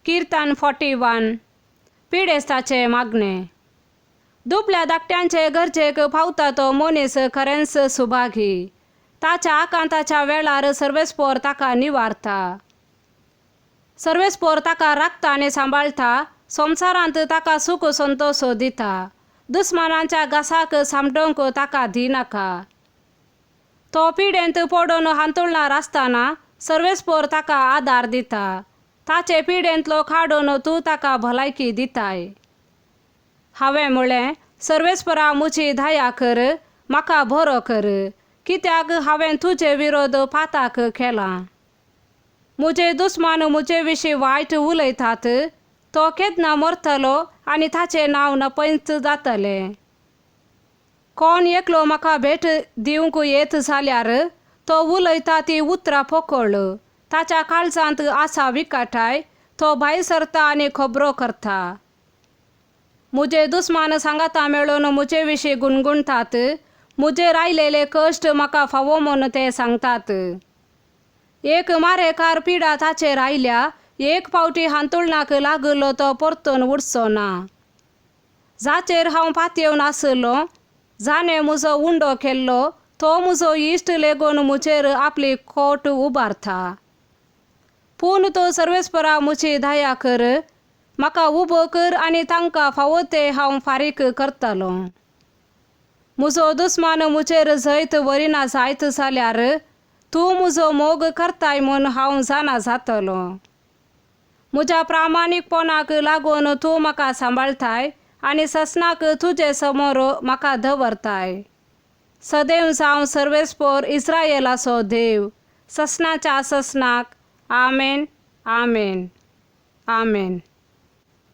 किर्तन 41. पिडेस्ताचें मागणें. दुबल्या धाकट्यांचे गरजेक पावता तो मनीस खरेंच सुभागी. ताच्या आकांताच्या वेळार सर्वेस्पोर ताका निवारता. सर्वेस्पोर ताका राखता आनी सांबाळटा. संवसारांत ताका सूख संतोश दिता. दुस्मानांच्या घासाक सामडोवंक ताका दिनाका. तो पिडेंत पडून हांतुळणार आसतना सर्वेस्पोर ताका आदार दिता. ताचे पिडेंतलो काडून तूं ताका भलायकी दिताय. हांवें म्हळें, सर्वेस्परा म्हजी दया कर, म्हाका बरो कर, कित्याक हांवें तुजे विरोध पाताक केलां. म्हजे दुस्मान म्हजे विशीं वायट उलयतात. तो केन्ना मरतलो आनी ताचें नांव नपंयच जातलें. कोण एकलो म्हाका भेट दिवंक येत जाल्यार तो उलयता ती उतरां पोकळ. ताच्या काळजांत आसा विकटाय. तो भायर सरता आनी खबरो करता. म्हजे दुस्मान सांगाता मेळून म्हजे विशीं गुणगुणटात. म्हजेर आयलेले कश्ट म्हाका फावो म्हूण ते सांगतात. एक मारेकार पिडा ताचेर आयल्या. एक फावटी हांतुळणाक लागलो तो परतून उडचो ना. जाचेर हांव पातयेवन आसलो, जाणें म्हजो उंडो केल्लो, तो म्हजो इश्ट लेगून म्हजेर आपली कोट उबारता. पूण तो सर्वेस्परा म्हजी दया कर, म्हाका उबो कर आनी तांकां फावो तें हांव फारीक करतलो. म्हजो दुस्मान म्हजेर जैत व्हरिना जायत जाल्यार तूं म्हजो मोग करताय म्हूण हांव जाणा जातलो. म्हज्या प्रामाणीकपणाक लागून तूं म्हाका सांबाळटाय आनी ससनाक तुजे समोर म्हाका दवरताय. सदैव जावं सर्वेस्पोर इस्रायलाचो देव, ससनाच्या ससनाक. आमेन, आमेन, आमेन.